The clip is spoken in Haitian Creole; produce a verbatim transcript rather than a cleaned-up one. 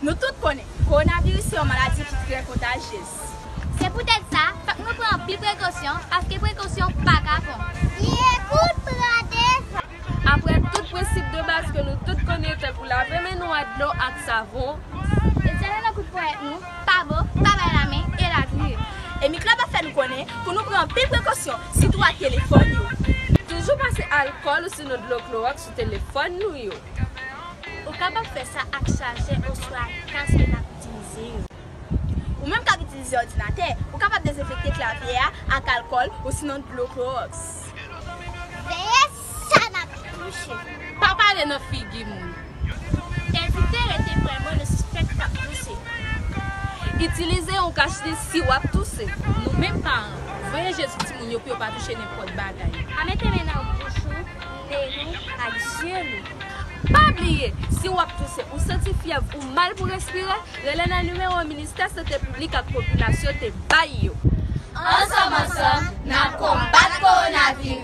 Nou tout konnen, kowonaviris se yon maladi ki trè kontajyez. Se poutèt sa, fòk nou pran anpil prekosyon, paske prekosyon pa kapon. Li ekout pran deza. Apre tout prensip de baz ke nou tout konnen, tankou lave men nou ak dlo ak savon, etire nan kout ponyèt nou, pa bo, pa bay lamen, elatriye. E mikwòb ap fè nou konnen pou nou pran anpil prekosyon, sitou ak telefòn yo. Toujou pase alkòl ou sinon dlo klowòks sou telefòn nou yo. Ou kapab fè sa ak chajè oswa ak kas ke n ap itilize yo. Ou menm k ap itilize òdinatè, ou kapab dezenfekte klavye a ak alkòl ou sinon dlo klowòks. Veye sa n ap touche. Pa pale nan figi moun. Evite rete pre moun ou sispèk k ap touse. Itilize yon kachnen si w ap touse. Nou menm paran, voye je sou timoun yo pou yo pa touche nenpòt bagay. Pa mete men nan bouch ou, nen nou ak je nou. Pa bliye, si w ap touse, ou santi fyèv ou mal pou respire, rele nan nimewo Ministè Sante Piblik ak Popilasyon te bay yo. Ansanm, ansanm, n ap konbat kowonaviris.